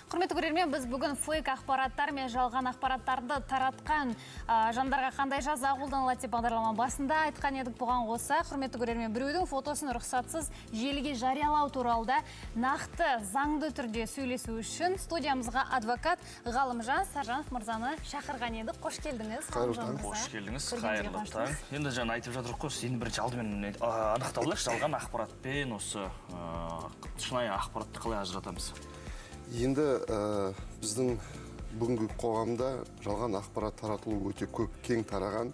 Құрметті көрермен, біз бүгін фейк ақпараттар мен жалған ақпараттарды таратқан жандарға қандай жаза қолданылады деп бағдарлама басында айтқан едік. Бұған қоса, құрметті көрермен, біреудің фотосын рұқсатсыз желіге жариялау туралы да нақты заңды түрде сөйлесу үшін студиямызға адвокат Ғалымжан Саржанов мырзаны шақырған едік. Қош келдіңіз, Қайырлы Ғалымжан таң. мырза. Қош келдіңіз, Көргенімізге қайырлы таң. қуаныштымыз. Енді жаңа айтып жатырмық қой, енді бірінші алдымен анықтап алайықшы, жалған ақпаратпен осы шынайы ақпаратты қалай ажыратамыз? Енді біздің бүгінгі қоғамда жалған ақпарат таратылу өте көп, кең тараған.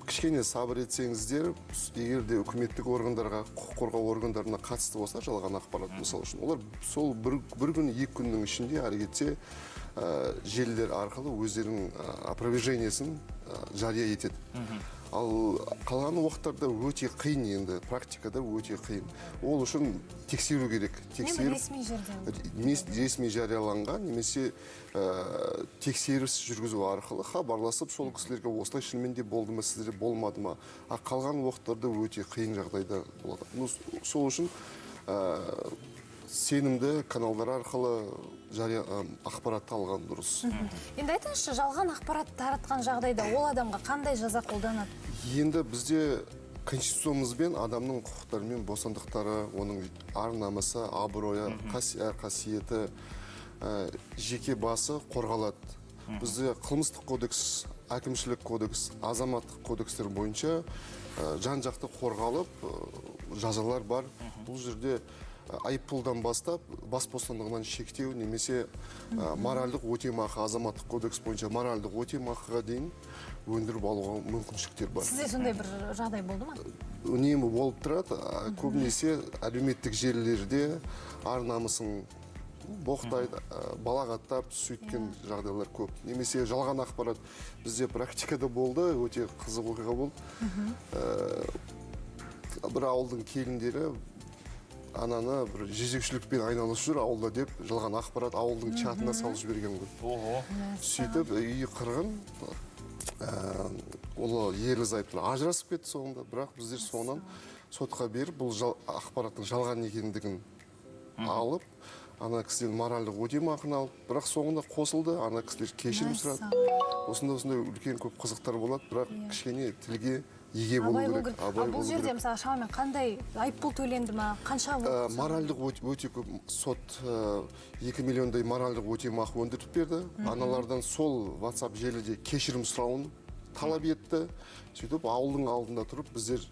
Кішкене сабыр етсеңіздер, егер де үкіметтік органдарға, құқық қорғау органдарына қатысты болса жалған ақпарат, мысалы үшін, олар сол бір күн, 2 күннің ішінде ары кетсе желілер арқылы өздерінің опровержениесін жария етеді. Ал қалған уақыттарда өте қиын, енді практикада өте қиын. Ол үшін тексеру керек. Небір ресми жерден. Ресми жарияланған немесе тексеріс жүргізу арқылы хабарласып сол кісілерге, осылай шынымен де болды ма, сіздерде болмады ма. А қалған уақыттарда өте қиын жағдайда болады. Ну, сол үшін сенімді каналдар арқылы жария ақпаратты алған дұрыс. Енді айтыңызшы, жалған ақпарат таратқан жағдайда ол адамға қандай жаза қолданады? Енді бізде конституциямызбен адамның құқықтары мен бостандықтары, оның ар намысы, абыройы, қасиеті, жеке басы қорғалады. Бізде қылмыстық кодекс, әкімшілік кодекс, азаматтық кодекстер бойынша жан жақты қорғалып, жазалар бар. Бұл жерде айыппұлдан бастап бас бостандығынан шектеу немесе моральдық өтемақы, азаматтық кодекс бойынша моральдық өтемақыға дейін өндіріп алуға мүмкіншіліктер бар. Сізде сондай бір жағдай болды ма? Үнемі болып тұрады. Көбінесе әлеуметтік желілерде ар намысын боқтайды, балағаттап сөйткен жағдайлар көп. Немесе жалған ақпарат бізде практикада болды, өте қызық оқиға болды. Бір ауылдың келіндері ананы бір жезөкшелікпен айналысып жүр ауылда деп жалған ақпарат ауылдың чатына салып жіберген ғой. Ого. Сөйтіп үйі қырғын, ол ерлі зайыптылар ажырасып кетті соңында. Бірақ біздер соңынан сотқа беріп, бұл ақпараттың жалған екендігін алып, ана кісіден моральдық өтемақыны алып, бірақ соңында қосылды, ана кісілер кешірім сұрады. Осындай осындай үлкен көп қызықтар болады, бірақ кішкене тілге еге болу Абай болу керек. керек. Ал Абай бұл болу жерде, керек. мысалы, шамамен қандай айыппұл төленді ма, қанша болды? Моральдық өте көп, сот 2 миллиондай моральдық өтемақы өндіріп берді. Аналардан сол WhatsApp желіде кешірім сұрауын талап етті. Сөйтіп ауылдың алдында тұрып, біздер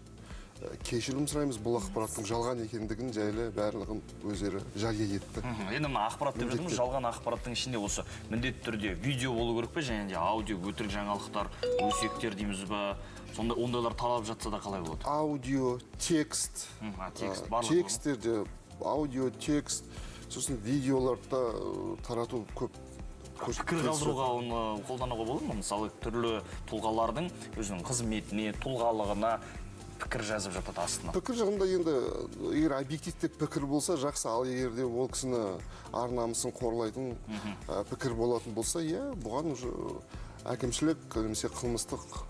кешірім сұраймыз, бұл ақпараттың жалған екендігін жайлы барлығын өздері жария етті. Енді мына ақпарат деп жатырмыз, жалған ақпараттың ішінде осы міндетті түрде видео болу керек пе және де аудио, өтірік жаңалықтар, өсектер дейміз ба, сондай ондайлар таралып жатса да қалай болады? Аудио, текст. Текст, барлығы. Тексттерде аудио, текст, сосын видеоларды да тарату көп. Пікір қалдыруға оны қолдануға болады ма? Мысалы, түрлі тұлғалардың өзінің қызметіне, тұлғалығына пікір жазып жатады астына. Пікір жағында енді егер объективті пікір болса, жақсы. Ал егер де ол кісіні ар намысын қорлайтын пікір болатын болса, иә, бұған уже әкімшілік немесе қылмыстық,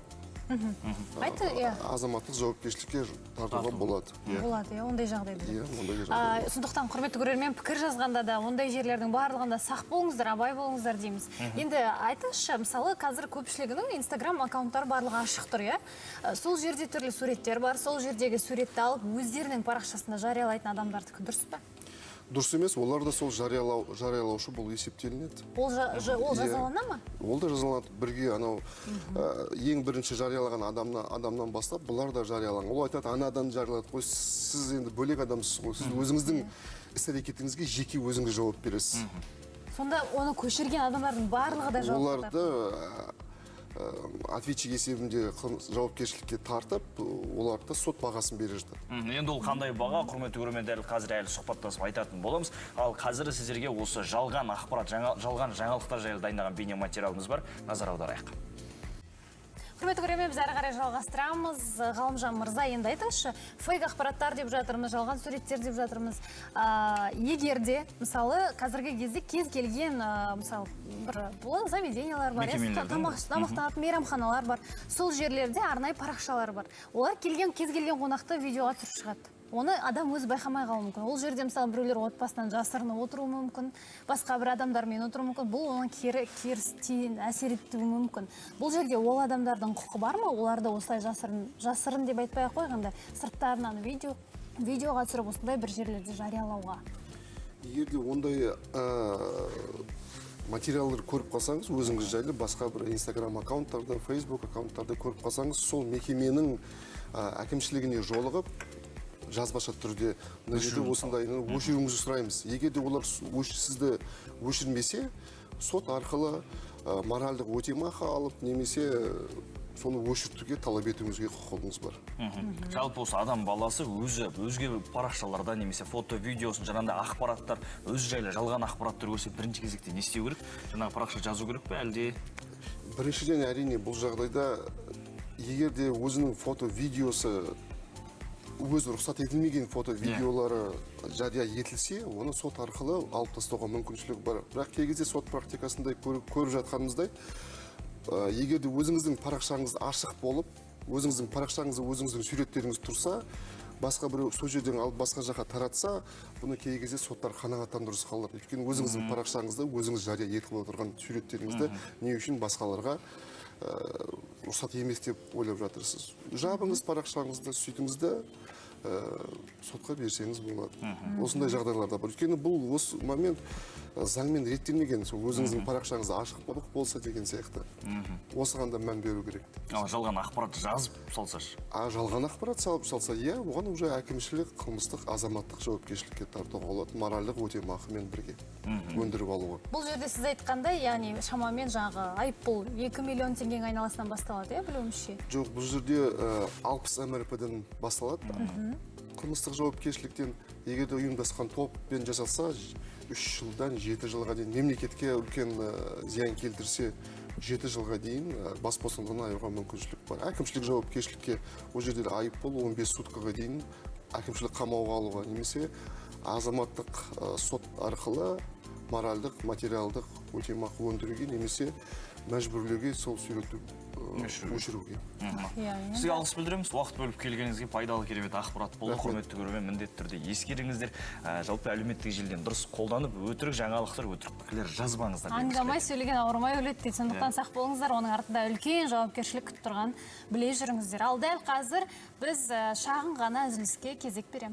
Айтты, иә. азаматтық жауапкершілікке тартуға болады, иә. Болады, иә, ондай жағдайда. Иә, ондай жағдайда. Сондықтан, құрметті көрермен, пікір жазғанда да, ондай жерлердің барлығында сақ болыңыздар, абай болыңыздар дейміз. Енді айтыңызшы, мысалы, қазір көпшілігінің инстаграм аккаунттары барлығы ашық тұр, иә. Сол жерде түрлі суреттер бар. Сол жердегі суретті алып, өздерінің парақшасында жариялайтын адамдардікі дұрыс па? Дұрыс емес, олар да сол жариялаушы болып есептелінеді. Ол Иә. жазалана ма? Ол да жазаланады бірге. Анау ең бірінші жариялаған адамнан бастап бұлар да жариялаған. Ол айтады, ана адам жариялады ғой, сіз енді бөлек адамсыз ғой, сіз өзіңіздің іс әрекетіңізге жеке өзіңіз жауап бересіз. Сонда оны көшірген адамдардың барлығы да жауапқа Оларды ответчик есебінде жауапкершілікке тартып, оларды да сот бағасын бере жатады. Енді ол қандай баға, құрметті көрермен, дәл қазір әлі сұхбаттасып айтатын боламыз. Ал қазір сіздерге осы жалған ақпарат, жалған жаңалықтар жайлы дайындаған бейнематериалымыз бар. Назар аударайық. Құрметті көрермен, біз әрі қарай жалғастырамыз. Ғалымжан мырза, енді айтыңызшы, фейк ақпараттар деп жатырмыз, жалған суреттер деп жатырмыз. Егер де, мысалы, қазіргі кезде кез келген, мысалы, бір бұл заведениялар бар, иә, Мекемелердің. Тамақтанатын мейрамханалар бар. Сол жерлерде арнайы парақшалар бар. Олар кез келген қонақты видеоға түсіріп шығады. Оны адам өзі байқамай қалуы мүмкін. Ол жерде, мысалы, біреулер отбасынан жасырынып отыруы мүмкін, басқа бір адамдармен отыруы мүмкін. Бұл оның кері теріс әсер етуі мүмкін. Бұл жерде ол адамдардың құқы бар ма? Оларды осылай жасырын, жасырын деп айтпай ақ қояйық, енді сырттарынан видеоға түсіріп, осындай бір жерлерде жариялауға. Егер де ондай материалдар көріп қалсаңыз, өзіңіз жайлы басқа бір Инстаграм аккаунттарда, Фейсбук аккаунттарда көріп қалсаңыз, сол мекеменің әкімшілігіне жолығып, жазбаша түрде мына жерде осындай өшіруіңізді сұраймыз. Егер де олар сізді өшірмесе, сот арқылы моральдық өтемақы алып немесе соны өшіртуге талап етуіңізге құқығыңыз бар. Жалпы, осы адам баласы өзі өзге парақшаларда немесе фото, видеосын, жаңағындай ақпараттар, өзі жайлы жалған ақпараттар көрсе, бірінші кезекте не істеу керек? Жаңағы парақша жазу керек пе, әлде? Біріншіден, әрине, бұл жағдайда егер де өзінің фото, видеосы, өз рұқсат етілмеген фото, видеолары жария етілсе, оны сот арқылы алып тастауға мүмкіншілік бар. Бірақ кей кезде сот практикасында көріп жатқанымыздай, егер де өзіңіздің парақшаңыз ашық болып, өзіңіздің парақшаңызда өзіңіздің суреттеріңіз тұрса, басқа біреу сол жерден алып басқа жаққа таратса, бұны кей кезде соттар қанағаттандырусыз қалады. Өйткені өзіңіздің парақшаңызда өзіңіз жария етіп отырған суреттеріңізді не үшін басқаларға рұқсат емес деп ойлап жатырсыз? Жабыңыз парақшаңызды, сөйтіңіз де, сотқа берсеңіз болады. Осындай жағдайлар да бар. Өйткені бұл осы момент заңмен реттелмеген. Сол өзіңіздің парақшаңыз ашық болса деген сияқты, осыған да мән беру керек. Ал жалған ақпарат жазып салсашы? А жалған ақпарат салып салса, иә, оған уже әкімшілік, қылмыстық, азаматтық жауапкершілікке тартуға болады, моральдық өтемақымен бірге өндіріп алуға. Бұл жерде сіз айтқандай, яғни шамамен жаңағы айыппұл 2 миллион теңгенің айналасынан басталады, иә, білуімше? Жоқ, бұл жерде 60 МРП-ден басталады қылмыстық жауапкершіліктен. Егер де ұйымдасқан топпен жасалса, 3 жылдан 7 жылға дейін, мемлекетке үлкен зиян келтірсе, 7 жылға дейін бас бостандығынан айыруға мүмкіншілік бар. Әкімшілік жауапкершілікке ол жерде айыппұл 15 суткаға дейін әкімшілік қамауға алуға немесе азаматтық сот арқылы моральдық, материалдық өтемақы өндіруге немесе мәжбүрлеуге сол суретті Өшіруге. өшіруге. Иә. Сізге алғыс білдіреміз уақыт бөліп келгеніңізге. Пайдалы, керемет ақпарат болды. Рахмет. Құрметті көрермен, міндетті түрде ескеріңіздер. Жалпы әлеуметтік желіден дұрыс қолданып, өтірік жаңалықтар, өтірік пікірлер жазбаңыздар дегіміз Аңдамай келеді. сөйлеген ауырмай өледі дейді. Сондықтан сақ болыңыздар, оның артында үлкен жауапкершілік күтіп тұрғанын біле жүріңіздер. Ал дәл қазір біз шағын ғана үзіліске кезек береміз.